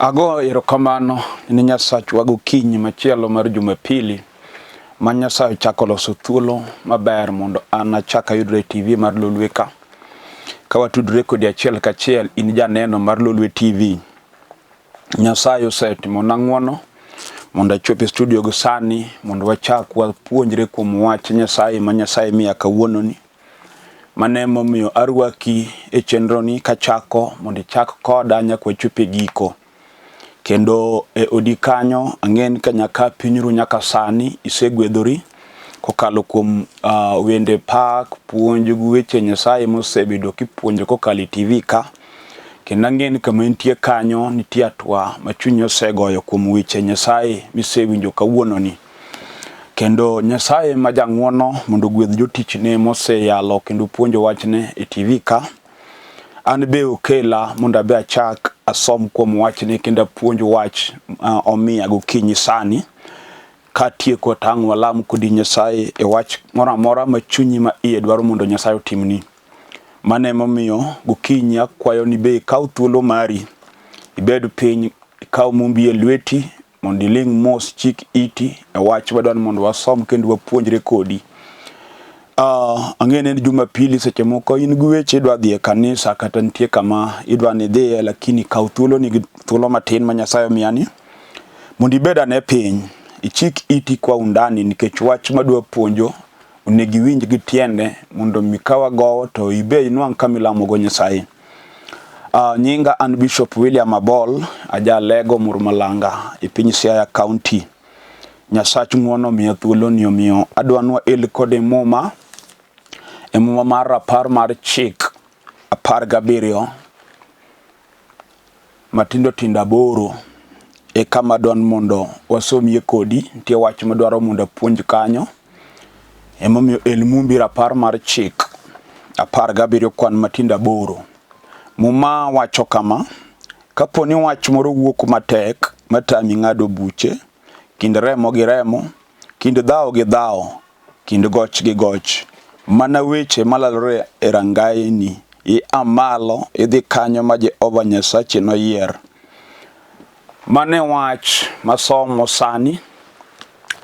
Ago erokamano ne Nyasachwa gokinyi machielo mar Jumapili ma Nyasaye ochako loso thuolo maber mondo an achak ayudre e TV mar Lolwe ka. Ka watudre kodi achiel kachiel in janeno mar Lolwe TV. Nyasaye osetimona ng'wono mondo achop e studio gi sani mondo wachak wapuonjre kuom wach Nyasaye ma Nyasaye miya kawuononi. Mano emomiyo arwaki e chenroni kachako mondo ichak koda nyaka wachop e giko. Kendo e odi kanyo ang'e ni ka nyaka pinyru nyaka sani isegwedhori kokalo kuom uh, wende pak, puonj gi weche Nyasaye mosebedo kipuonjo kokalo e TV ka. Kendo ang'e ni kama intie kanyo nitie atwa ma chunyi osegoyo kuom weche Nyasaye misewinjo kawuononi. Kendo Nyasaye ma jang'wono mondo ogwedh jotichne moseyalo kendo puonjo wachne e TV ka. An be okela mondo abe achak asom kuom wachne kendo apuonj wach uh, omiya gokinyi sani. Katieko to ang' walam kodi Nyasaye e wach moro amora ma chunyi ma iye dwaro mondo Nyasaye otimni. Mano emomiyo gokinyi akwayo ni be ikaw thuolo mari, ibed piny, ikaw mumbi e lweti mondo iling' mos chik iti e wach wadwa ni mondo wasom kendo wapuonjre kodi. Uh, ang'e ni en Jumapili seche moko in gi weche idwa dhi e kanisa kata nitie kama idwa ni idhiye, lakini kaw thuolo ni gi thuolo matin ma Nyasaye omiyani mondo ibed ane piny ichik iti kwa undani nikech wach madwa puonjo onego iwinj gi tiende mondo mi ka wagowo to ibe inwang' kama ilamogo Nyasaye. Nyinga an Bishop William Abol, aja Lego Murmalanga e piny Siaya County. Nyasach ng'uono omiya thuolo ni omiyo adwa nwa el kode muma e muma mar rapar mar chik 17 matindo tindo aboro e kama adwa ni mondo wasomie kodi. Nitie wach madwaro mondo apuonj kanyo. Emomiyo el mumbi rapar mar chik 17 kwan matindo aboro. Muma wacho kama, kapo ni wach moro wuok matek matami ng'ado buche, kind remo gi remo, kind dhawo gi dhawo, kind goch gi goch, mana weche malalore e rangayeni, ia malo idhi kanyo ma Jehova Nyasachi noyier. Mano e wach masomo sani.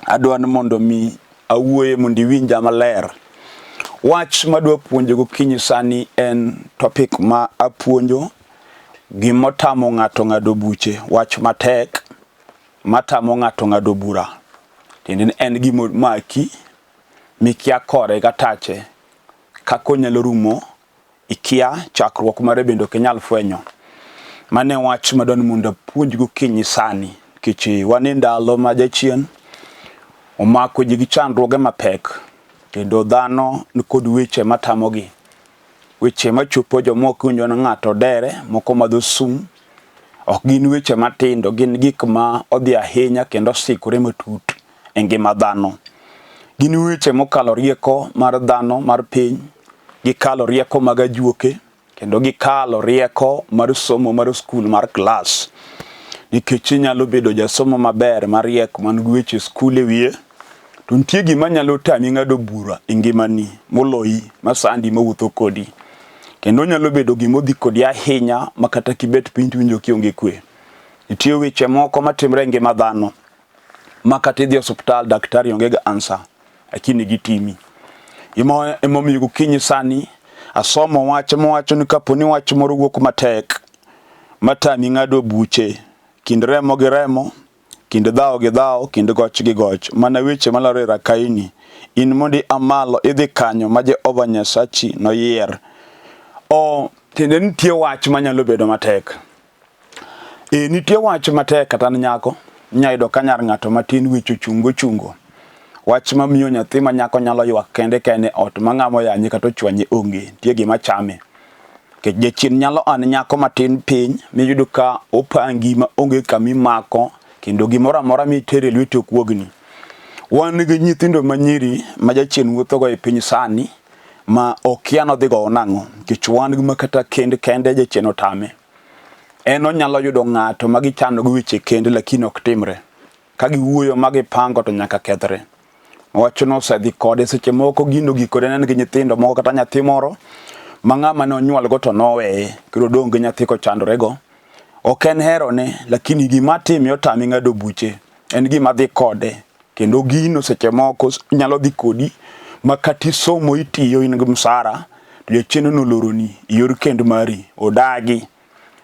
Adwa ni mondo mi awuoye mondo iwinja maler. Wach madwa puonjo gokinyi sani en topic ma apuonjo gimotamo ng'ato ng'ado buche, wach matek matamo ng'ato ng'ado bura. Tiende ni en gima maki mikia kore gatache kaka onyalo rumo ikia, chakruok mare bende ok inyal fwenyo. Mano e wach madwa ni mondo apuonj gokinyi sani nikech wan e ndalo ma jachien omako ji gi chandruoge mapek kendo dhano nikod weche matamogi. Weche machopo jomoko iwinjo ni ng'ato dere, moko madho sum. Ok gin weche matindo, gin gik ma odhi ahinya kendo osikore matut e ngima dhano. Gin weche mokalo rieko mar dhano mar piny, gikalo rieko mag ajuoke, kendo gikalo rieko mar somo mar skul mar klas. Nikech inyalo bedo jasomo maber mariek man gi weche skul e wiye, to nitie gima nyalo tami ng'ado bura e ngimani moloyi masandi mawuotho kodi. Kendo onyalo bedo gima odhi kodi ahinya ma kata kibet piny to iwinjo kionge kwe. Nitie weche moko matimre e ngima dhano ma kata idhi e osiptal daktari onge gi answer lakini gitimi. Emomiyo gokinyi sani asomo wach mawacho ni kapo ni wach moro wuok matek matami ng'ado buche kind remo gi remo, kind dhawo gi dhawo, kind goch gi goch, mana weche malaro e rakaini, in mondo ia malo idhi kanyo ma Jehova Nyasachi noyier. O tiende nitie wach manyalo bedo matek. E, nitie wach matek kata ne nyako, inya yudo ka nyar ng'ato matin wich ochungo chungo. Wach mamiyo nyathi ma nyako nyalo ywak kende ka en e ot ma ng'ama oyanye kata ochwanye onge, nitie gima chame. Nikech jachien nyalo an nyako matin piny miyudo ka opangi ma onge kama imako kendo gimoro amora mitero e lweti ok wuogni. Wan gi nyithindo ma nyiri ma jachien wuothogo e piny sani ma okia nodhi gowo nang'o nikech wan gi ma kata kend kende jachien otame. En onyalo yudo ng'ato ma gichano go weche kend lakini ok timre. Ka giwuoyo ma gipango to nyaka kethre. Wachno osedhi kode seche moko gino gikone ne en gi nyithindo moko kata nyathi moro ma ng'ama ne onyuol go to noweye koro odong' gi nyathi kochandore go. Ok en herone, lakini gima time otame ng'ado buche. En gima dhi kode. Kendo gino seche moko nyalo dhi kodi ma kata isomo itiyo in gi msara to jachien noloroni yor kend mari odagi.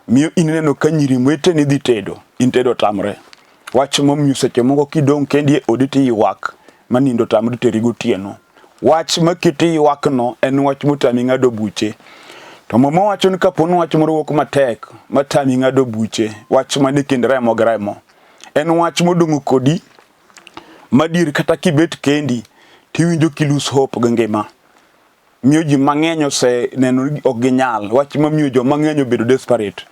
Miyo in ineno ka nyiri weteni dhi tedo, in tedo tamre. Wach momiyo seche moko kidong' kendi e odi to iywak ma nindo tamri teri gotieno. Wach maketi ywakno en wach motami ng'ado buche. To Muma wacho ni kapo ni wach moro wuok matek matami ng'ado buche, wach man e kind remo gi remo, en wach modong'o kodi madier kata kibet kendi tiwinjo kilose hope gi ngima. Miyo ji mang'eny oseneno ni ok ginyal. Wach mamiyo joma ng'eny obedo desperate.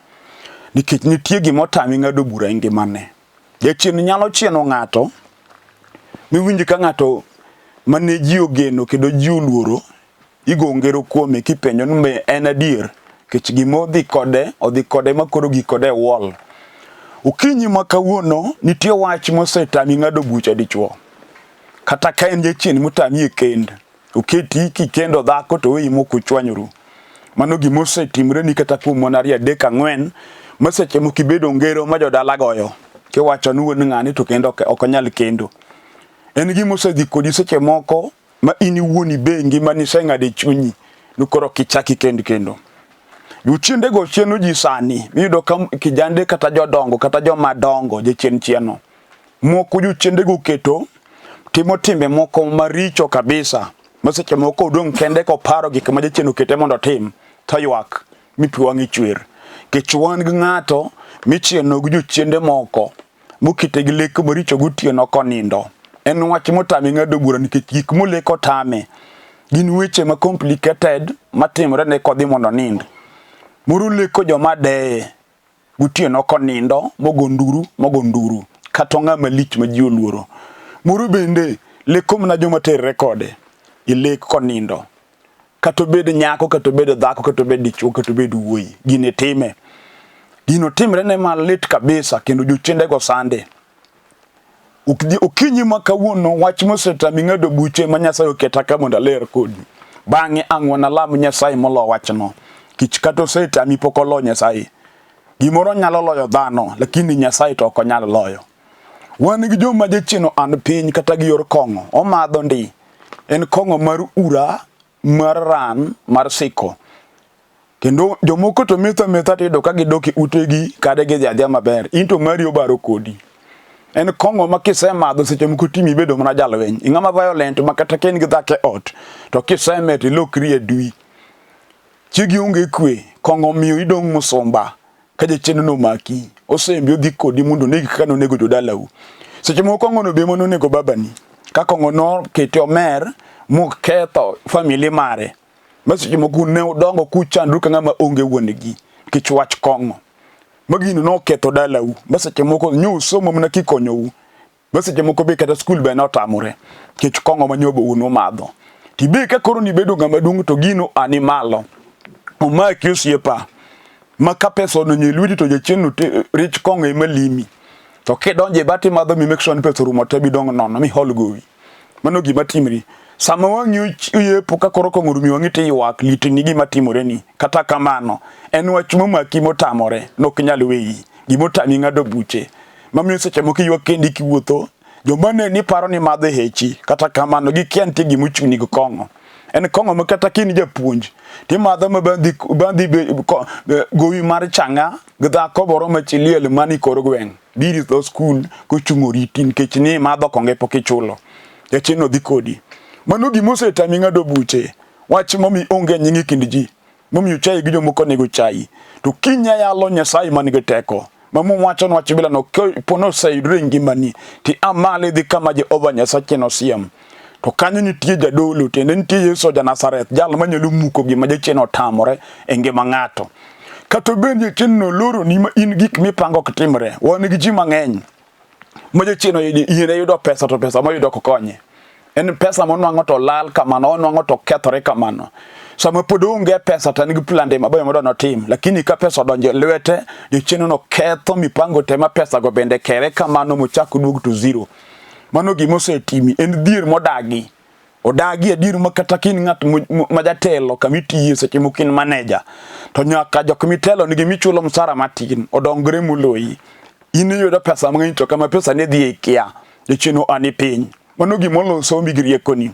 Nikech nitie gima otami ng'ado bura e ngimane. Jachien nyalo chieno ng'ato miwinj ka ng'ato mane ji ogeno kendo ji oluoro igo ngero kuome kipenjo ni be en adier nikech gima odhi kode odhi kode ma koro gik kode e wall. Okinyi ma kawuono nitie wach mosetami ng'ado bucha dichuo kata ka en jachien motami e kend Oketi kikendo dhako to oweyi mok uchwanyoru. Mano gima osetimreni kata kuom mon ariyo adek ang'wen ma seche moko ibedo ngero ma jodala goyo kiwacho ni wuon ng'ani to kendo ok onyal kendo. En gima osedhi kodi seche moko ma in iwuon ibe ngimani iseng'ado e chunyi ni koro ok ichak ikend kendo. Jochiendego chieno ji sani miyudo ka kijande kata jodongo kata joma dongo jachien chieno. Moko jochiendego oketo timo timbe moko maricho kabisa ma seche moko odong' kende koparo gik ma jachien okete mondo otim to ywak mi pi wang'e chwer. Nikech wan gi ng'ato michieno gi jochiende moko mokete gi lek maricho gotieno konindo. En wach motame ng'ado bura nikech gik moleko tame. Gin weche ma complicated matimore ne kodhi mondo onind. Moro leko joma deye Gotieno konindo mogo nduru mogo nduru kata ng'ama lich ma ji oluoro. Moro bende leko mana joma terre kode e lek konindo. Kata obed nyako, kata obed dhako, kata obed dichuo, kata obed wuoyi, gini time. Gino timre ne malit kabisa kendo jochiendego sande. Okinyi ma kawuono wach mosetami ng'ado buche ma Nyasaye oketa ka mondo aler kodi. Bang'e ang' wanalam Nyasaye molo wachno. Kich kata osetami pok olo Nyasaye. Gimoro nyalo loyo dhano, lakini Nyasaye to ok onyal loyo. Wan gi joma jachien an piny kata gi yor kong'o, omadho ndi. En kong'o mar ura, mar ran, mar siko. Kendo jomoko to metho ametha to iyudo ka gidok e utegi kare gidhi adhiya maber. In to mari obaro kodi. En kong'o ma kisemadho seche moko timi ibedo mana jalweny. Ing'ama violent ma kata ka in gi dhako e ot to kisemer to ilokri adui. Chiegi onge kwe, kong'o omiyo idong' musumba ka jachien nomaki. Osembi odhi kodi mondo onegi kaka nonego jodalau. Seche moko kong'ono be ema nonego babani. Ka kong'o nokete omer moketho family mare. Ma seche moko ne udongo kuchandru ka ng'ama onge wuon-gi nikech wach kong'o. Ma gino noketho dalau. Ma seche moko nyo usomo mana kikonyou. Ma seche moko be kata skul be notamore nikech kong'o ma nyobo un umadho. Tibe ka koro nibedo ng'ama duong' to gino ani malo. Omaki osiepa. Ma ka pesa odonjo e lweti to jachien rich kong'o ema limi. To kidonjo e bat imadho mi make sure ni pesa orumo te bidong' nono mi hol gowi. Mano gima timri. Sama wang'i oyepo ka koro kong'o orumi wang'i to iywak litni gima timoreni. Kata kamano, en wach momaki motamore nok nyal weyi. Gima otami ng'ado buche. Mamiyo seche moko iywak kendi kiwuotho, joma neni paro ni madho hechi. Kata kamano, gikia nitie gima ochuni gi kong'o. En kong'o ma kata ka in japuonj, timadho ma bandhi bandhi gowi mar chang'a gi dhako moro ma chi liel mani kor gweng'. Biro e dho skul kochung' oriti nikech ni imadho kong'e pok ichulo. Jachien odhi kodi. Mano gima osetami ng'ado buche. Wach momi onge nying e kind ji. Momiyo chayi gi jomoko onego chayi. To kiny ayalo Nyasaye man gi teko. Ma Muma wacho ni wach bilano po noseyudore e ngimani, ti a malo idhi kama Jehova Nyasache nosiem. To kanyo nitie jadolo, tiende nitie Yesu ja Nazareth, jal manyalo muko gima jachien otamore e ngima ng'ato. Kata obed ni jachien noloroni ma in gik mipango ok timre, wan gi ji mang'eny ma jachien yiene yudo pesa to pesa moyudo ok konye. En pesa monwang'o to lal kamano, onwang'o to kethore kamano. Sama pod oonge pesa to en gi plande mabeyo modwa notim, lakini ka pesa odonjo e lwete, jachien no ketho mipango te ma pesa go bende kere kamano mochak oduog to zero. Mano gima osetimi, en dhier modagi. Odagi adier ma kata ka in ng'at ma jatelo kama itiye seche moko in maneja to nyaka jok mitelo nigi michulo msara matin odongre moloyi. In iyudo pesa mang'eny to kama pesa ne dhi ikia. Jachien oa ni piny. Mano gima olo sombi gi riekoni.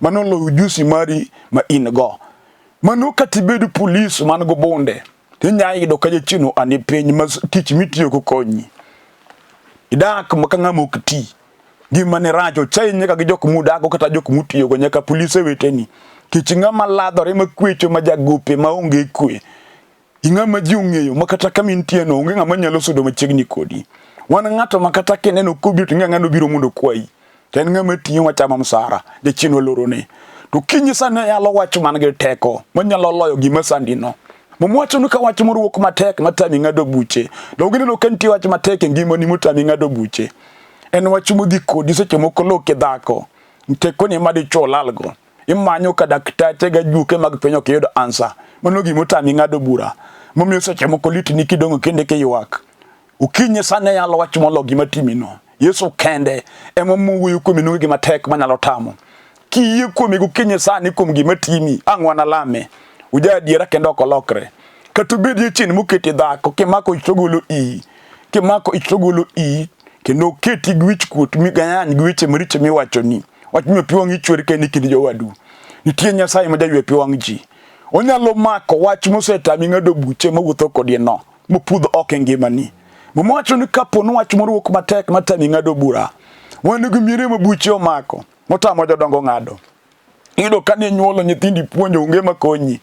Mano olo ujusi mari ma in go. Mano kata ibed polis man go bunde tinya yudo ka jachien oa ni piny ma tich mitiyo go konyi. Idak ma ka ng'ama ok ti. Gima ne rach ochayi nyaka gi jok mudago kata jok mutiyogo nyaka polise weteni. Kech ng'ama ladhore ma kwecho ma jagope ma onge kwe. Ing'ama ji ong'eyo ma kata kama intie no onge ng'ama nyalo sudo machiegni kodi. Wan ng'ato ma kata kineno kobiro to ing'e ng'ano biro mondo okwayi. To en ng'ama tiyo machamo msara, jachien olorone. To kinyi sani yalo wach man gi teko manyalo loyo gima sandino. Muma wacho ni ka wach moro wuok matek matami ng'ado buche. Donge ineno ka nitie wach matek e ngimani motami ng'ado buche? En wach modhi kodi seche moko loki dhako. Tekoni ma dichuo lalgo. Imanyo ka daktache ga juke mag piny ok iyud ansa. Mano gima otami ng'ado bura. Momiyo seche moko litni kidong' kende kiywak. Okinyi sani yalo wach molo gima timino. Yesu kende ema mowuoyo kuomi nonge gima tek manyalo tamo. Kiyie kuome gokinyi sani kuom gima timi, ang' wanalame. Uja adiera kendo ok olokre. Kata obed jachien moketi dhako, kimako ich to ogolo iyi. Kimako ich to ogolo iyi, kendo oketi gi wich kuot migayany gi weche maricho miwachoni. Wach miyo pi wang'i chwer ka in e kind jowadu. Nitie Nyasaye ma jaywe pi wang' ji. Onyalo mako wach mosetami ng'ado buche mawuotho kodi no, mopudh oko e ngimani. Muma wacho ni kapo ni wach moro wuok matek matami ng'ado bura, wan gi miere ma buche omako, motamo jodongo ng'ado. Iyudo ka ne nyuolo nyithindi puonjo onge makonyi.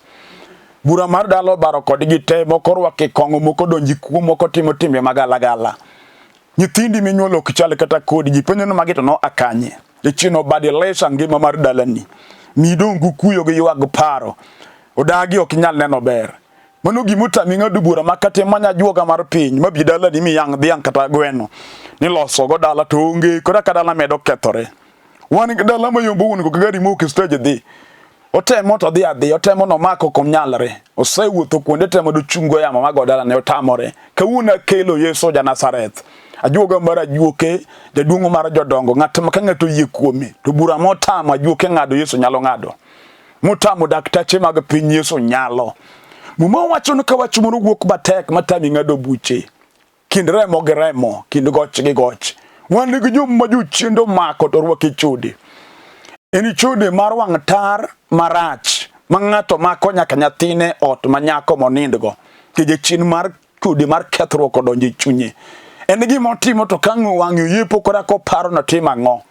Bura mar dala obaro kodgi te, moko orwako kong'o, moko donji kuo, moko timo timbe magalagala. Nyithindi minyuolo ok chal kata kodi, ji penjo ni magi to noa kanye? Jachien obadilisha ngima mar dalani. Mi idong' gi kuyo gi ywag paro. Odagi ok inyal neno ber. Mano gima otami ng'ado bura ma kata imany ajuoga mar piny ma bi dalani miyang' dhiang' kata gweno niloso go dala to onge koro ka dala medo kethore. Wan gi dala mayombo wuon go gari mok e stage dhi. Otemo to odhi adhiya, otemo nomako ok onyalre. Osewuotho kuonde temo dochungo yamo mago dalane otamore. Kawuono akelo Yesu ja Nazareth. Ajuoga mar ajuoke, jaduong' mar jodongo, ng'at ma ka ng'ato oyie kuome, to bura motamo ajuoke ng'ado Yesu nyalo ng'ado. Motamo daktache mag piny Yesu nyalo. Muma wacho ni ka wach moro wuok matek matami ng'ado buche, kind remo gi remo, kind goch gi goch. Wan gi joma jochiende omako to orwako e chode. En chode mar wang' tar marach ma ng'ato mako nyaka nyathine ot ma nyako monindgo. Ke jachien mar chode mar kethruok odonjo e chunye. En gima otimo to ka wang'e oyepo kora koparo notim ang'o.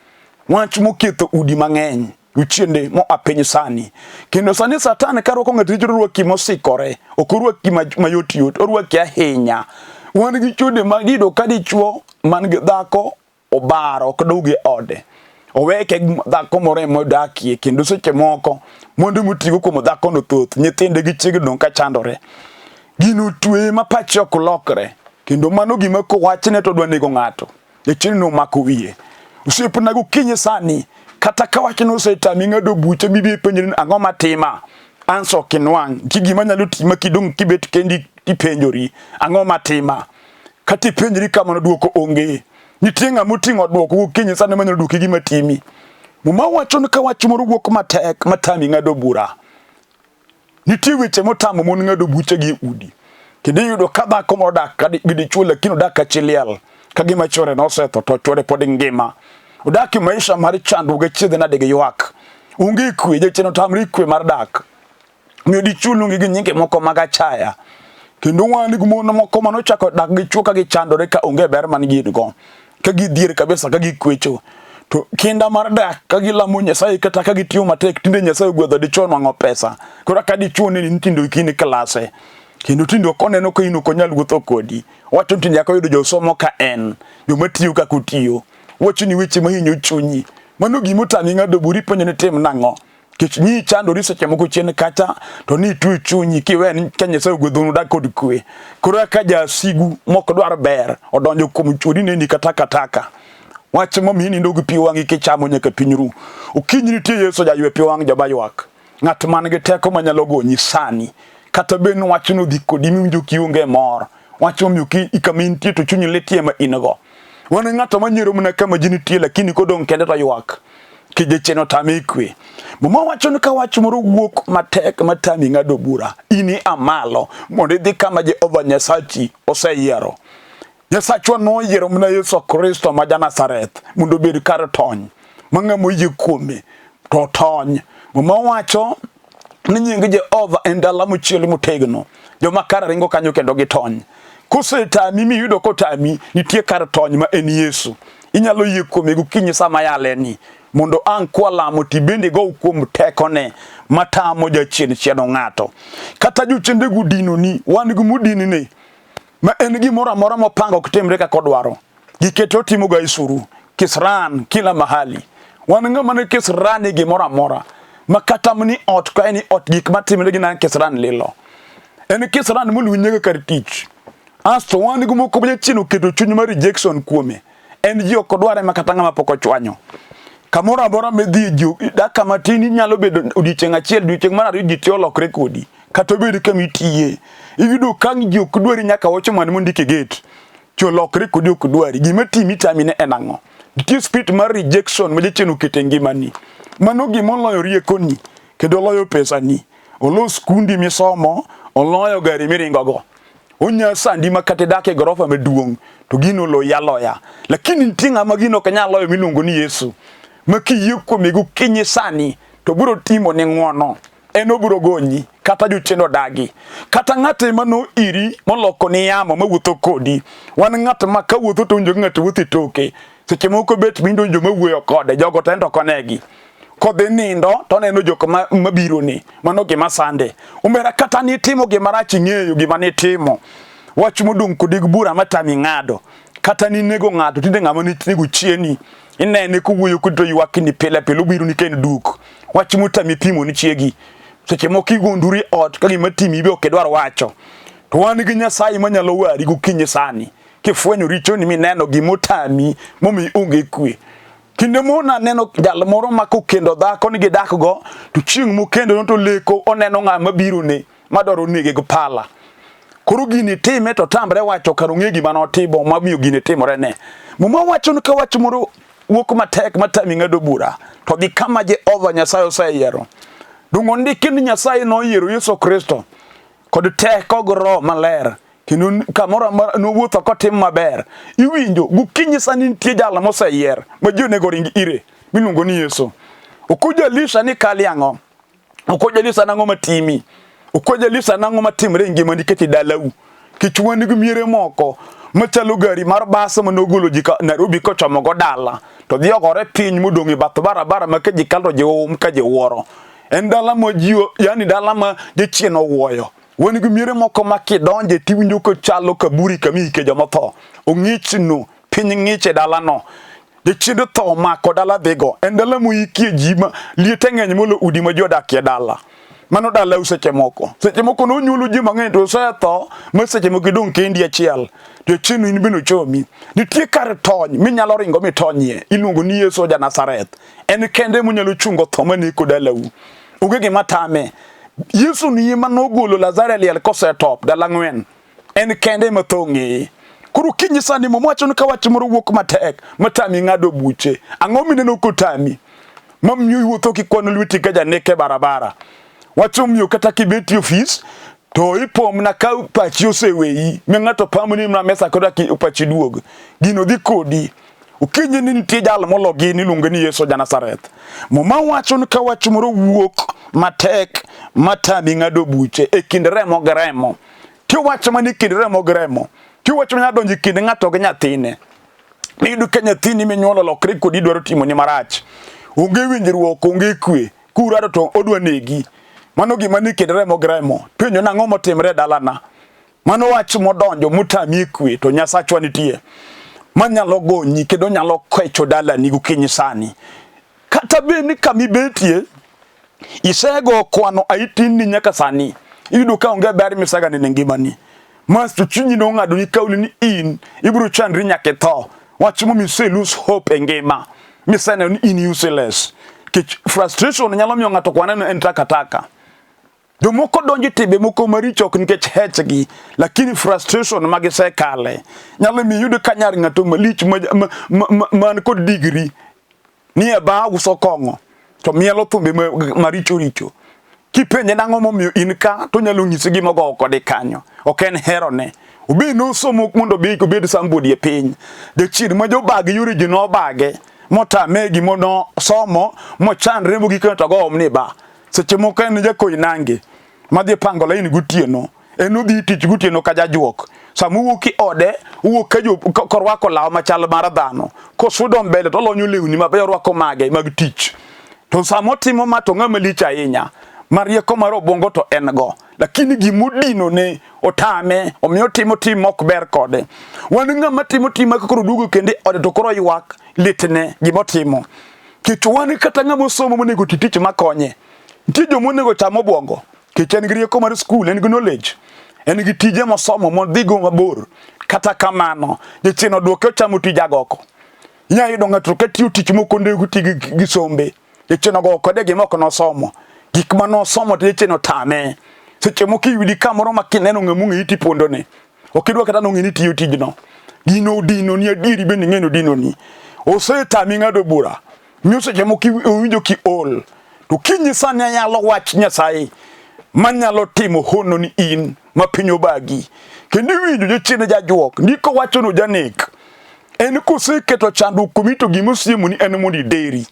Wach moketho udi mang'eny. Jochiende moa piny sani. Kendo sani Satan ka rwako ng'ato richo orwaki mosikore, ok orwaki mayot yot, orwaki ahinya. Wan gi chode ma iyudo ka dichuo man gi dhako obaro ok dog e ode. Oweke dhako moro ema odakie kendo seche moko mwandu motigo kuom dhakono thoth, nyithinde gi chiege odong' ka chandore. Gino otweye ma pache ok lokre kendo mano gima kowachne to odwa nego ng'ato. Jachien nomako wiye. Osiepna gokinyi sani, kata ka wachno osetami ng'ado buche mibi ipenjri ni ang'o matima? Ansa ok inwang'. Nitie gima nyalo tima kidong' kibet kendi tipenjori, ang'o matima? Kata ipenjri kamano dwoko onge. Nitie ng'ama oting'o dwoko gokinyi sani manyalo dwoki gima timi. Muma wacho ni ka wach moro wuok matek matami ng'ado bura, Nitie weche motamo mon ng'ado buchegi e udi. Kendo iyudo ka dhako moro odak gi dichwo lakini odak ka chi liel ka gima chwore nosetho to chwore pod ngima. Odak e maisha mar chandruok gi achiedh nade gi ywak. Onge kwe, jachien otamre kwe mar dak. Omiyo dichwo luonge gi nyinge moko mag achaya. Kendo wan gi mon moko manochako dak gi chwo ka gichandore ka onge ber man gin go. Ka gidhier kabisa ka gikwecho. To kinda mar dak ka gilamo Nyasaye kata ka gitiyo matek tinde Nyasaye ogwedho dichwo nwang'o pesa. Koro ka dichwo neni ni tinde ok in klase. Kendo tinde ok oneno ka in ok onyal wuotho kodi. Owacho ni tinde nyaka oyudo josomo ka en, joma tiyo kaka otiyo. Owacho ni weche mahinyo chunyi. Mano gima otami ng'ado bura ipenjo ni tim nang'o? Kech ni chandori seche moko chien kacha to ni itwe chunyi kiwe ni ka Nyasaye ogwedhou udak kod kwe. Koro ka jasigu mok dwar ber odonjo kuom chwori neni ka takataka. Wach momiyo inindo gi pi wang'i kichamo nyaka piny ru. Okinyi nitie Yesu jaywe pi wang' joma ywak. Ng'at man gi teko manyalo gonyi sani. Kata bed ni wachno dhi kodi miwinjo kionge mor. Wach momiyo ki kama intie to chunyi litie ma in go. Wan ng'ato manyiero mana kama ji nitie lakini kodong' kende to ywak. Kijachien otame kwe. Muma wacho ni ka wach moro wuok matek matami ng'ado bura, in ia malo mondo idhi kama Jehova Nyasachi oseyiero. Nyasachwa noyiero mana Yesu Kristo ma ja-Nazareth mondo obed kar tony ma ng'ama oyie kuome to tony. Muma wacho ni nying Jehova en dala mochiel motegno. Joma kare ringo kanyo kendo gitony. Kosetami miyudo kotami, nitie kar tony ma en Yesu. Inyalo yie kuome gokinyi sama yaleni mondo ang' kwa lamo tibende go kuom tekone matamo jachien chieno ng'ato. Kata jochiende gudinoni, wan gi mudinni ma en gimoro amora mopango ok timre kaka odwaro. Gikete otimo ga isuru kisran kila mahali. Wan ng'ama ne kisran e gimoro amora ma kata mni ot ka en ot gik matimre gi nan kisran lilo. En kisran molunyega kar tich. Asto wan gi moko ma jachien oketo chuny mar rejection kuome. En ji ok odware ma kata ng'ama pok ochwanyo. Kamoro amora midhi ji dakika matin inyalo bedo odiechieng' achiel odiechieng' mar ariyo ji te olokre kodi. Kata obed kama itiye. Iyudo ka ji ok dwari nyaka watchman mondik e gate. Ji olokre kodi ok dwari. Gima timi tami ne en ang'o? Nitie spirit mar rejection ma jachien oketo e ngimani. Mano gima oloyo riekoni kendo oloyo pesani. Oloyo skundi misomo, oloyo gari miringogo. Onya sandi ma kata idak e gorofa maduong' to gino oloyi aloya. Lakini nitie ng'ama gino ok nyal loyo miluongo ni Yesu. Ma kiyie kuome gokinyi sani to biro timoni ng'wono. En obiro gonyi kata jochiende odagi. Kata ng'at ema no iri moloko ni yamo mawuotho kodi. Wan ng'at ma kawuotho to winjo ka ng'ato wuotho e toke. Seche moko bet mindo joma wuoyo kode, jogo to en to ok onegi. Kodhi nindo to oneno jok mabiro ni. Mano gima sande. Omera kata nitimo gima rach ing'eyo gima nitimo. Wach modong' kodi gi bura matami ng'ado. Kata ninego ng'ato tinde ng'ama ninego chieni. Inene kowuoyo kodi to ywakni pile pile obiro ni ka en duk. Wach motami pimo ni chiegi. Seche moko igonduri ot ka gima timi be ok idwar wacho. To wan gi Nyasaye manyalo wari gokinyi sani. Kifwenyo richoni mineno gimotami momiyo onge kwe. Kinde moro naneno jal moro ma kokendo dhako ni gidakgo to chieng' mokendo to leko oneno ng'ama birone madwaro nege gi pala. Koro gini time to tamre wacho kar ong'e gima notimo mamiyo gini timore ne. Muma wacho ni ka wach moro wuok matek matami ng'ado bura to dhi kama Jehova Nyasaye oseyiero. Donge ondiki ni Nyasaye noyiero Yesu Kristo kod teko gi Roho Maler kendo kamoro amora nowuotho kotim maber. Iwinjo gokinyi sani nitie jal moseyier ma ji onego ring ire miluongo ni Yesu. Okojo Elisha ni kali ang'o? Okojo Elisha nang'o matimi? Okojo Elisha nang'o matimre e ngimani nikech e dalau? Kech wan gi miere moko machalo gari mar bas manogolo ji Nairobi kochomo go dala to dhi ogore piny modong' e bath barabara ma ka ji kalo ji um ka ji wuoro. En dala ma ji yani dala ma jachien owuoyo. Wan gi miere moko ma kidonje tiwinjo kochalo kaburi kama iike joma otho. Ong'ichno, piny ng'ich e dalano. Jachiend tho omako dala dhigo. En dala moikie ji ma liete ng'eny molo udi ma ji odakie dala. Mano dalau seche moko. Seche moko nonyuolu ji mang'eny to osetho ma seche moko idong' kendi achiel. Jachien in bende ochomi. Nitie kar tony minyalo ringo mitonyie. Iluongo ni Yesu ja Nazareth. En kende monyalo chungo tho maneko dalau. Onge gima tame. Yesu ni ema nogolo Lazaro e liel kosetop dala ang'wen. En kende ema tho ong'eye. Koro kinyi sani Muma wacho ni ka wach moro wuok matek matami ng'ado buche, ang'o mineno kotami? Mamiyo iwuotho kikwano lweti ka janek e barabara. Wach omiyo kata kibet e ofis to ipomna ka pachi oseweyi mi ng'ato pamoni mana mesa kod pachi duog. Gino dhi kodi. Okinyi ni nitie jal molo gini iluonge ni Yesu ja Nazareth. Muma wacho ni ka wach moro wuok matek matami ng'ado buche e kind remo gi remo. Ti wach mani kind remo gi remo. Ti wach manyalo donjo e kind ng'ato gi nyathine. Iyudo ka nyathini minyuolo olokre kodi dwaro timoni marach. Onge winjruok, onge kwe. Kurado to odwa negi. Mano gima ni kind remo gi remo. Penjo nang'o motimre e dalana? Mano wach modonjo motami kwe to Nyasachwa nitie manyalo gonyi kendo nyalo kecho dalani gokinyi sani. Kata bed ni kama ibetie isego kwano aitinni nyaka sani, iyudo ka onge ber misega neno e ngimani. Mas to chunyi nong'ado ni kauli ni in ibiro chandri nyaka itho. Wach momiyo ise lose hope e ngima miseneno ni in useless. Nikech frustration nyalo miyo ng'ato kwane ni en takataka. Jomoko donjo e timbe moko maricho ok nikech hechgi, lakini frustration ma gisekale nyalo miyo iyud ka nyar ng'ato malich man kod digri Ni e bar uso kong'o to mielo thumbe maricho richo. Kipenje nang'o momiyo in ka to onyalo nyisi gima ogowo kode kanyo. Ok en herone. Obe nosomo mondo obi obed somebody e piny. Jachien ma jobag yore ji nobage motame gima nosomo mochandre mogik to go omni ba. Seche moko en jakoinange madhi pango laini gotieno. En odhi tich gotieno ka jajuok. Sama owuok e ode, owuok ka jo korwako law machal mar dhano. Kosudo mbele to olonyo lewni mabeyo orwako mage mag tich. To sama otimo ma to ng'ama lich ahinya. Ma rieko mar obwongo to en go. Lakini gimodino ne otame, omiyo otimo tim mok ber kode. Wan ng'ama timo tim ma koro duogo kendo e ode to koro ywak litne gimotimo. Kech wan kata ng'ama osomo monego ti tich makonye. Nitie joma onego cham obwongo. Kech en gi rieko mar skul, en gi knowledge, en gi tije mosomo modhigo mabor. Kata kamano, jachien odwoke ochamo tij agoko. Inyalo yudo ng'ato ka tiyo tich moko onego ti gi sombe. Jachien ogowo kode gima ok nosomo. Gik ma nosomo to jachien otame. Seche moko iyudi kamoro ma kineno ng'ama ong'eyi tipondone. Ok idwa kata nong'e ni tiyo tijno. Gino odinoni adieri bende ing'e ni odinoni. Osetami ng'ado bura. Miyo seche moko iwinjo kiol. To kinyisa ni anyalo wach Nyasaye manyalo timo hono ni in ma piny obagi. Kendo iwinjo jachien jajuok, ndiko wacho ni janek. En koseketo chandruok kuomi to gima osiemoni en mondo ideri.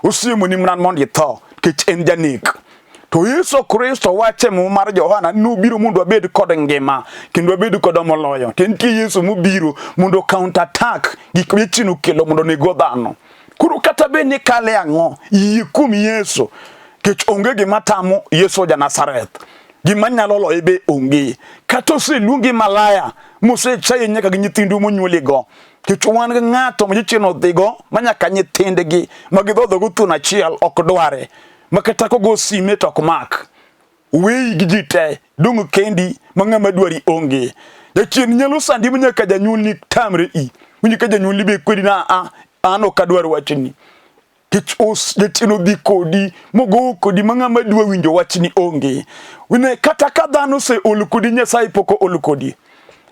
Osiemoni mana mondo itho nikech en janek. To Yesu Kristo wacho e Muma mar Johana ni nobiro mondo wabed kod ngima kendo wabed kod moloyo. To nitie Yesu mobiro mondo counter attack gik ma jachien okelo mondo onego dhano. Koro kata bed ni kale ang'o, yie kuom Yesu kech onge gima tamo Yesu ja Nazareth. Gima nyalo loye be onge. Kata oseluongi malaya mosechaye nyaka gi nyithindu monyuoligo. Kech wan gi ng'ato ma jachien odhigo ma nyaka nyithindgi ma gidhodhogo thuon achiel ok dware. Ma kata kogo sime to ok mak. Weyi gi ji te, dong' kendi ma ng'ama dwari onge. Jachien nyalo sandi ma nyaka janyuolni tamre i. Winjo ka janyuolni be kwedi na a an ok adwar wachni. Kech os jachien odhi kodi mogowo kodi ma ng'ama dwa winjo wachni onge. Ne kata ka dhano oseol kodi Nyasaye pok ool kodi.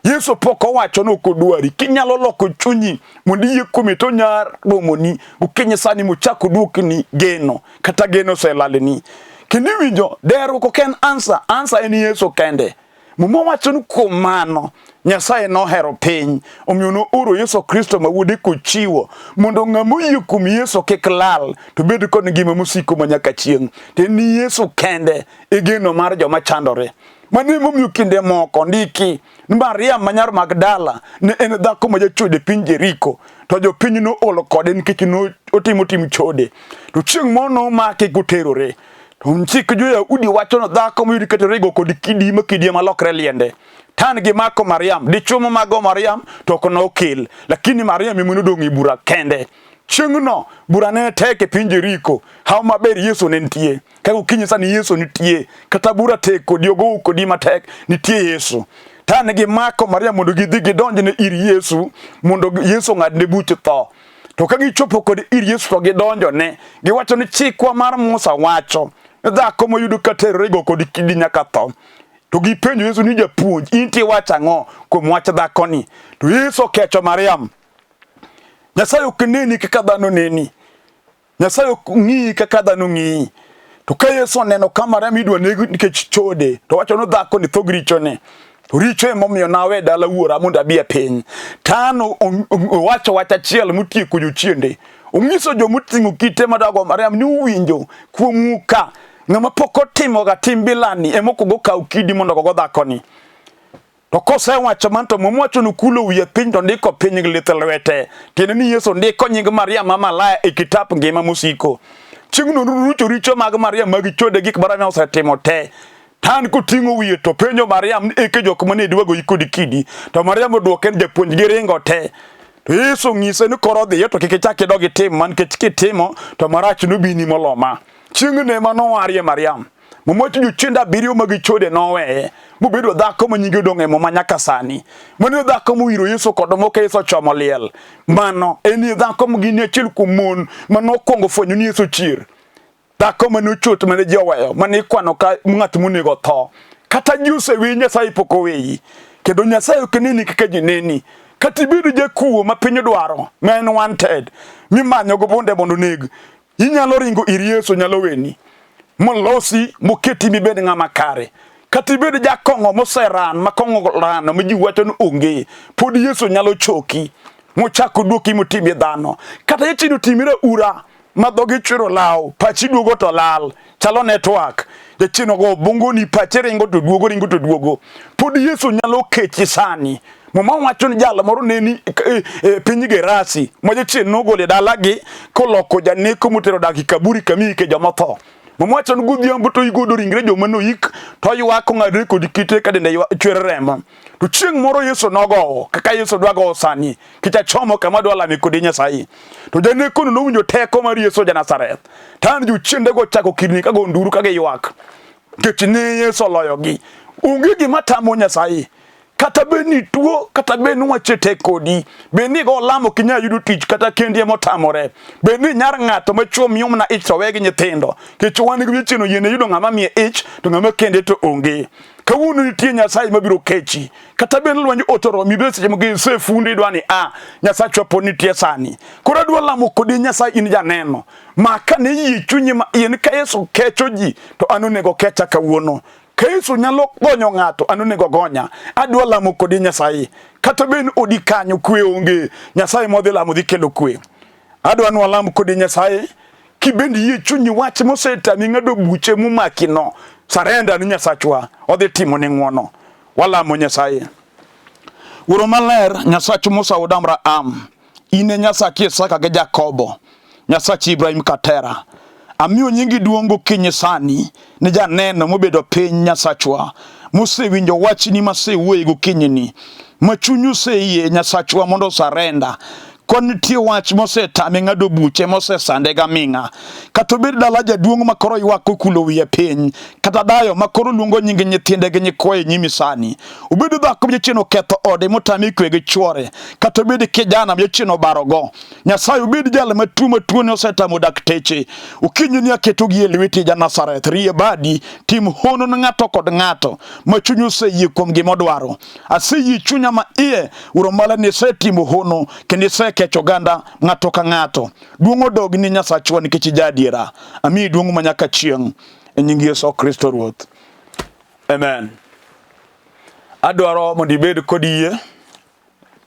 Yesu pok owacho ni ok odwari. Kinyalo loko chunyi mondo iyie kuome to onya romoni gokinyi sani mochak oduokni geno kata geno oselalni. Kendo iwinjo deruok ok en answer, answer en Yesu kende. Muma wacho ni kuom mano Nyasaye nohero piny omiyo nooro Yesu Kristo ma wuode kochiwo mondo ng'ama oyie kuom Yesu kik lal to bed kod ngima mosiko ma nyaka chieng'. To en ni Yesu kende e geno mar joma chandore. Mano emomiyo kinde moko ndiki ni Mariam ma nyar Magdala ne en dhako ma jachode piny Jeriko to jopiny nool kode nikech notimo tim chode. To chieng' moro nomake goterore. To chik jo-Yahudi wacho ni dhako moyud katerore igo kod kidi ma kidi ema lokre liende. Tan gimako Mariam, dichwo momago Mariam to ok nokel, lakini Mariam ema nodong' e bura kende. Chieng'no bura ne tek e piny Jeriko, hawo maber Yesu ne nitie. Kaka okinyi sani Yesu nitie, kata bura tek kodi ogowo kodi matek, nitie Yesu. Tane gimako Maria mondo gidhi gidonjne ir Yesu mondo Yesu ong'adne buch tho. To ka gichopo kod ir Yesu to gidonjone, giwacho ni chikwa mar Musa wacho ni dhako moyud ka terore igo kod kidi nyaka tho. To gipenjo Yesu ni japuonj, in to iwacho ang'o kuom wach dhakoni? To Yesu okecho Mariam. Nyasaye ok neni kaka dhano neni. Nyasaye ok ng'iyi kaka dhano ng'iyi. To ka Yesu oneno ka Mariam idwa neg nikech chode, to wacho ni dhako ni tho gi richone. To richo emomiyo nawe dala wuora mondo abi e piny. Tano owacho wach achiel motieko jochiende. Onyiso jomoting'o kite madago Mariam ni uwinjo kuomu ka ng'ama pok otimoga tim bilani ema ok ogo kaw kidi mondo ogogo dhakoni. To kosewacho mano to Muma wacho ni okulo wiye piny to ndiko piny gi lith lwete. Tiende ni Yesu ndiko nying Maria ma malaya e kitap ngima mosiko. Chieng'no norucho richo mag Maria mag chode gik Mariam osetimo te. Tan koting'o wiye to penjo Mariam ni eke jok mane dwa goyi kod kidi. To Mariam odwoke ni japuonj giringo te. To Yesu onyise ni koro dhiyo to kik ichak idog itim man nikech kitimo to marach nobini molo ma. Chieng'no ema nowarie Mariam. Muma wacho jochiende abiriyo mag chode noweye mobedo dhako ma nyinge odong' e Muma nyaka sani. Mano e dhako mowiro Yesu kod mo ka Yesu ochomo liel. Mano en dhako ma gin achiel kuom mon ma nokwongo fwenyo ni Yesu chier. Dhako mane ochot mane ji oweyo, mane ikwano ka ng'at monego otho. Kata ji oseweyi, Nyasaye pok oweyi. Kendo Nyasaye ok neni kaka ji neni. Kata ibed jakuo ma piny dwaro, ma en wanted, mimanyo go bunde mondo oneg, inyalo ringo ir Yesu nyalo weni. Molosi moketi mibed ng'ama kare. Kata ibed jakong'o moseran, ma kong'o rano ma ji wacho ni onge, pod Yesu nyalo choki mochak oduoki motimie dhano. Kata jachien otimire ura ma dhogi chwero law, pachi duogo to lal, chalo network. Jachien ogo obongoni, pache ringo to duogo, ringo to duogo. Pod Yesu nyalo kechi sani. Muma wacho ni jal moro ne ni e, e, piny Gerasi ma jachien nogolo e dalagi koloko janeko motero dak e kaburi kama iike joma otho. Muma wacho ni godhiambo to igodo ringre joma noyik to oywak ong'adore kod kite ka dende chwer remo. To chieng' moro Yesu nogowo kaka Yesu dwa gowo sani kech achomo kama adwa lame kode Nyasaye. To janekono nowinjo teko mar Yesu ja Nazareth. To an jochiendego ochako kirni ka go nduru ka giywak. Nikech ne Yesu oloyogi. Onge gima tamo Nyasaye. Kata bed ni tuo, kata bed ni wache tek kodi, bed ni igo lamo ok inyal yudo tich kata kendi ema otamore, bed ni nyar ng'ato ma chuo miyo mana ich to owe gi nyithindo, nikech wan gi jachien oyiene yudo ng'ama miye ich to ng'ama kende to onge. Kawuono nitie Nyasaye mabiro kechi. Kata bed ni lweny otoromi be seche moko isefundo idwa ni a Nyasachwa pod nitie sani. Koro adwa lamo kodi Nyasaye in janeno. Ma kane yie chunyi ma iye ni ka Yesu kecho ji to an onego kecha kawuono. Ka Yesu nyalo gonyo ng'ato an onego gonya. Adwa lamo kodi Nyasaye. Kata bed ni odi kanyo kwe onge, Nyasaye modhi lamo dhi kelo kwe. Adwa ni walam kodi Nyasaye. Kibende yie chunyi wach mosetami ng'ado buche momakino, sarenda ni Nyasachwa odhi timo ni ng'wono. Walamo Nyasaye. Wuoro maler, Nyasach Musa wuod Abraham, in e Nyasach Isaka gi Jakobo, Nyasach Ibrahim Katera. Amiyo nyingi duong' gokinyi sani ni janeno mobedo piny Nyasachwa, mosewinjo wachni masewuoye gokinyini, ma chunye oseyie Nyasachwa mondo osarenda. Kon nitie wach mosetame ng'ado buche mosesande gaming'a. Kata obed dala jaduong' ma koro ywak kokulo wiye piny, kata dayo ma koro luongo nying nyithinde gi nyikwaye nyimi sani. Obed dhako ma jachien oketho ode motame kwe gi chwore, kata obed kijana ma jachien obarogo. Nyasaye obed jal matuo matuone osetamo dakteche. Okinyi ni aketogi e lweti ja Nazareth, rie badi, tim hono ne ng'ato kod ng'ato ma chunye oseyie kuom gima odwaro. Aseyie chunya ma iye Wuoro Maler ni isetimo hono kendo isekecho oganda ng'ato ka ng'ato. Duong' odog ni Nyasachwa nikech ija adiera. Amiyi duong' ma nyaka chieng' e nying Yesu Kristo Ruoth. Amen. Adwaro mondo ibed kod yie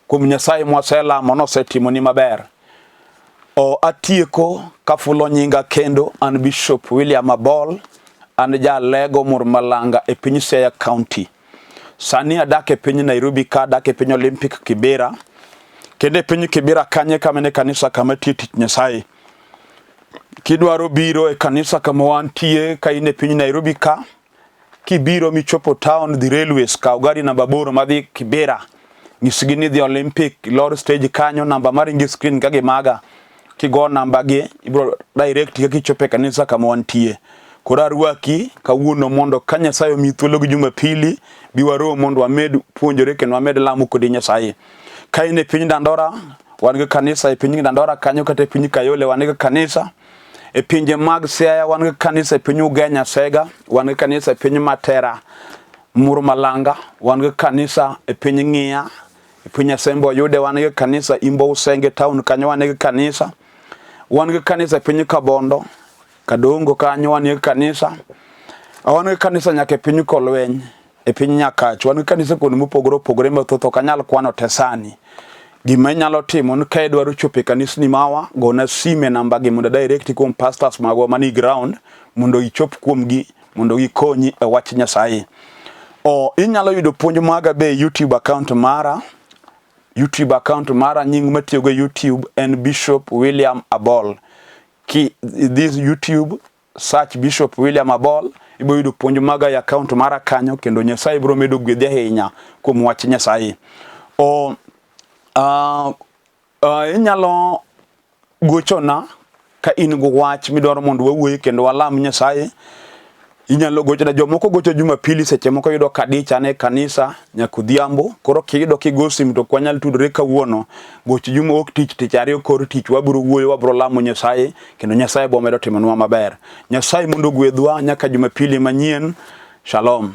kuom Nyasaye mwaselamo nosetimoni maber. O atieko kafulo nyinga kendo an Bishop William Abol, an jalego Murmalanga e piny Siaya County. Sani adak e piny Nairobi ka adak e piny Olympic Kibera. Kendo e piny Kibera kanye kama ne kanisa kama tiyo tich Nyasaye. Kidwaro biro e kanisa kama wantie ka in e piny Nairobi ka, kibiro michopo town dhi railways, kaw gari namba 8 madhi Kibera. Nyisgi ni dhi Olympic, lor stage kanyo, namba maringo e screen ka gimaga. Kigo namba gi, ibro direct ka kichopo e kanisa kama wantie. Koro arwaki kawuono mondo ka Nyasaye omiyi thuolo gi Jumapili, bi warom mondo wamed puonjore kendo wamed lamo kodi Nyasaye. Ka in e piny Dandora, wan gi kanisa e piny Dandora kanyo kata e piny Kayole wan gi kanisa. E pinje mag Siaya wan gi kanisa e piny Ugenya Sega, wan gi kanisa e piny Matera Murmalanga, wan gi kanisa e piny Ng'iya, e piny Asembo Oyude wan gi kanisa Imbo Usenge town kanyo wan gi kanisa. Wan gi kanisa e piny Kabondo, Kadongo kanyo wan gi kanisa. Wan gi kanisa nyaka e piny Kolweny. E piny Nyakach wan gi kanise kuonde mopogore opogore mathoth ok anyal kwano te sani. Gima inyalo timo ni ka idwaro chopo e kanisni mawa, gona simu e namba gi mondo direct kuom pastors magwa mani ground mondo ichop kuomgi mondo gikonyi e wach Nyasaye. O, inyalo yudo puonj maga be e YouTube account mara. YouTube account mara nying matiyogo e YouTube en Bishop William Abol. Ki this YouTube Search Bishop William Abol, ibiro yudo puonj maga e account mara kanyo kendo Nyasaye biro medo gwedhi ahinya kuom wach Nyasaye. O, inyalo gochona ka in gi wach midwaro mondo wawuoye kendo walam Nyasaye. Inyalo gochona, jomoko gocho Jumapili seche moko yudo ka dich an e kanisa nyaka odhiambo. Koro kiyudo kigo simu to ok wanyal tudore kawuono. Goch juma ok tich, tich ariyo kor tich wabiro wuoyo, wabiro lamo Nyasaye kendo Nyasaye biro medo timonwa maber. Nyasaye mondo ogwedhwa nyaka Jumapili manyien. Shalom.